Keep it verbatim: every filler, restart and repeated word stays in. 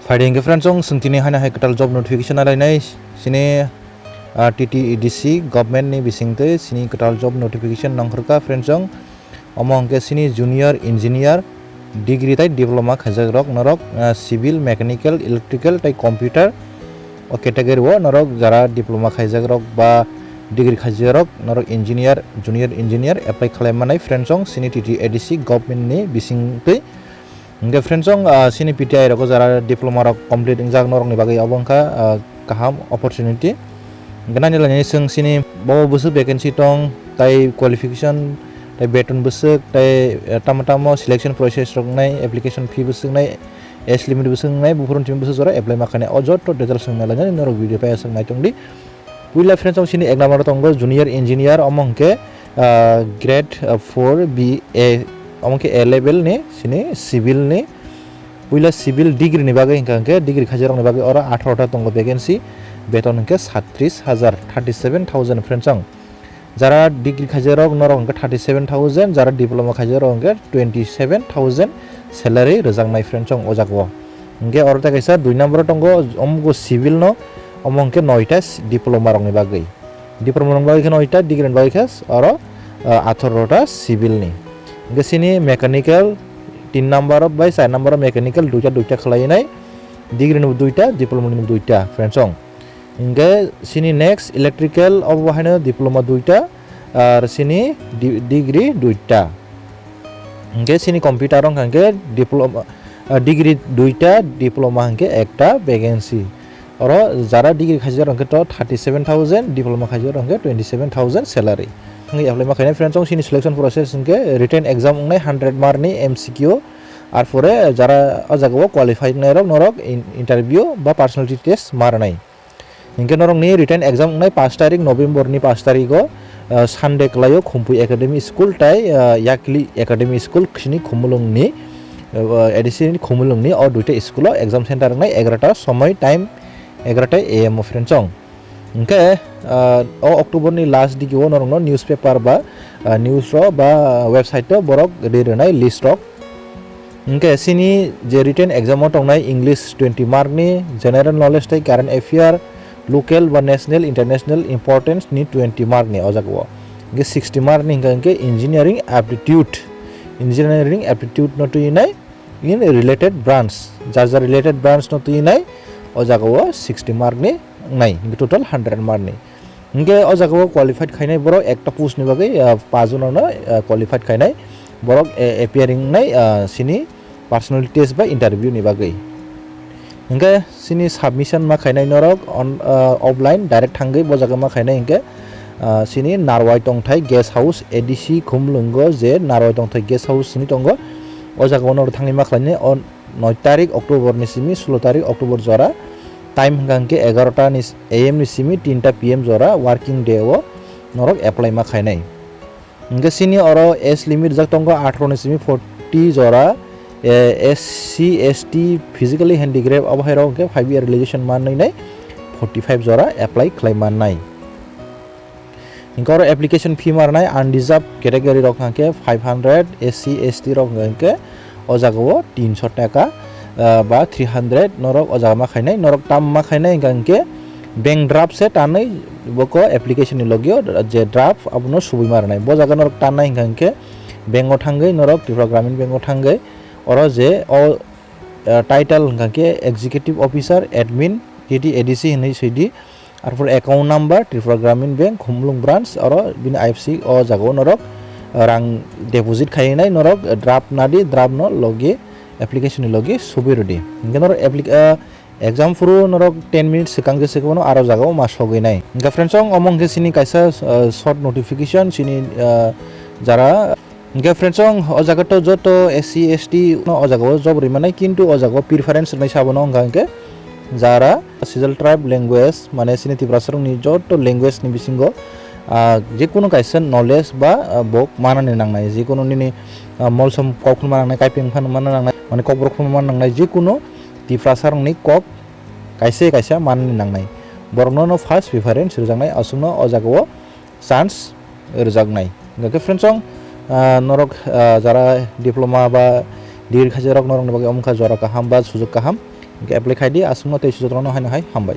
Phaidi hwnkhe friends, chwng tini haino hai kwtal job notification alainai sini, ah, T T A D C government ni bisingtwi sini kwtal job notification nongkhorkha friends. Omo hwnkhe sini junior engineer, degree tei diploma khaijakrok norok, ah, civil, mechanical, electrical tei computer o category o norok jara diploma khaijakrok ba degree khaijakrok norok engineer, junior engineer apply khlai manai friends, sini T T A D C government ni bisingtwi. Hingke friends, ah, sini P T I rogo jara diploma rok complete wngjak norokni bagwi obo wngkha, ah, kaham opportunity. Hingke nani lainai chwng sini bo bwswk vacancy tong, tai qualification, tai beton bwswk, tai, eh, tamo tamo selection process rok wngnai, application fee bwswk wngnai, age limit bwswk wngnai, buphuru timi bwswk jora apply ma khainai. O joto details wngna lainai norok video pai aswk nai tongdi. Puila friends, ang sini ek number tongo junior engineer, omo hwnkhe, ah, grade, ah, four B A, omo khe A level ni, sini civil ni. Puila civil degree ni bagwi hwnkha hwnkhe degree khaijakrok ni bagwi oro atharo ta tongo vacancy, beton hwnkhe satris hajar, thirty seven thousand friends ang. Jara degree khaijakrok norok hwnkhe thirty seven thousand, jara diploma khaijakrok hwnkhe twenty seven thousand salary rwjaknai friends ang o jaga o. Hwnkhe oro tei kaisa dui number o tongo, omo civil no, omo hwnkhe noita diploma rok ni bagwi. Diploma rok bagwi khe noita, degree ni bagwi khe oro, ah, atharo ta civil ni. Hingke sini mechanical tin number bai char number mechanical duita duita khlai nai, degree ni duita, diploma ni duita friends ang. Hingke sini next electrical obo haino diploma duita, ar sini di-, degree duita. Hingke sini computer wngkha hingke diploma, ah, degree duita, diploma hingke ekta vacancy. Oro jara degree khaijak rok hwnkhe to thirty seven thousand, diploma khaijak rok hwnkhe twenty seven thousand salary. Thangwi apply ma khainai friends, chwng sini selection process hwnkhe written exam wngnai hundred mark ni M C Q, arpore jara o jaga o qualify wngnai rok norok in-, interview ba personality test ma rwnai. Hwnkhe norokni written exam wngnai pash tarik November ni pash tarik o, ah, Sunday kwlaio Khumpui Academy School tai, ah, Yakli Academy School sini Khumulwng ni, ah, A D C ni Khumulwng ni o duita school o exam center wngnai egarota somoi time egarota A M o friends chwng. Hingke, ah, o October ni last digi o norokno newspaper ba, ah, news rok ba website o borok ri rwnai list rok. Hingke sini je written exam o tongnai English twenty mark ni, general knowledge tei current affair, local ba national, international importance ni twenty mark ni o jaga o. Hingke sixty mark ni hingka hingke engineering aptitude, engineering aptitude no twi nai in related branch, jar jar related branch no twi nai o jaga o sixty mark ni wngnai, hingke total hundred mark ni. Hingke o jaga o qualified khainai borok ekta post ni bagwi, ah, pass jona no, ah, qualified khainai borok, eh, appearing nai, ah, sini personal test ba interview ni bagwi. Hingke sini submission ma khainai norok on, ah, offline direct thangwi bo jaga ma khainai hingke, ah, sini Narwai Tongthai Guest House A D C Khumulwngo je Narwai Tongthai Guest House sini tongo. O jaga o norok thangwi ma khlainai on noi tarik October ni simi sulo tarik October jora, time hwnkha hwnkhe egarota ni A M ni simi tinta P M jora working day o norok apply ma khainai. Hwnkhe sini oro age limit jak tongo atharo ni simi forty jora, eh, S C, S T, physically handicap abo hai rok hwnkhe five year relaxation manwi nai forty five jora apply khlai mannai. Hingke oro application fee ma rwnai unreserved category rok hingke five hundred, S C, S T rok hingke o jaga o tinso taka, ah, ba three hundred norok o jaga ma khainai, norok tam ma khainai hingka hingke bank draft se tanwi boko application ni logi o je draft abono subui ma rwnai. Bo jaga norok tannai hingka hingke bank o thangwi norok Tripura Gramin Bank o thangwi oro je o, ah, title hingka hingke executive officer admin T T A D C hinwi swidi. Arpor account number Tripura Gramin Bank, Khumulwng branch, oro bini I F C C o jaga o norok rang deposit khainai, norok draft nadi, draft no logi application ni logi subui rwdi. Hingke norok applic-, ah, exam phuru norok ten minutes swkang je swkang no aro jaga o ma sogwi nai. Hingke friends, omo hingke sini kaisa, ah, short notification, sini, ah, jara Hingke friends, o jaga to joto S C, S T no o jaga o job ri manai, kintu o jaga o preference rwnai sabo no wngkha hingke jara scheduled tribe language, mane sini Tiprasa rokni joto language ni bisingo, ah, jekunu kaisa knowledge ba, ah, bok manani nangnai, jekunu nini, ah, molsom kok phano manangnai, kaipeng phano manangnai, mane kokborok phano manangnai, jekunu Tiprasa rokni kok kaisa kaisa manani nangnai. Borokno no first preference rwjaknai, aswkno o jaga o chance rwjaknai. Hingke friends, ah, norok, ah, jara diploma ba degree khaijak rok norokni bagwi omo wngkha jora kaham ba sujok kaham. Hwnkhe apply khai di, aswkno tei sujak rokno haino hai hambai.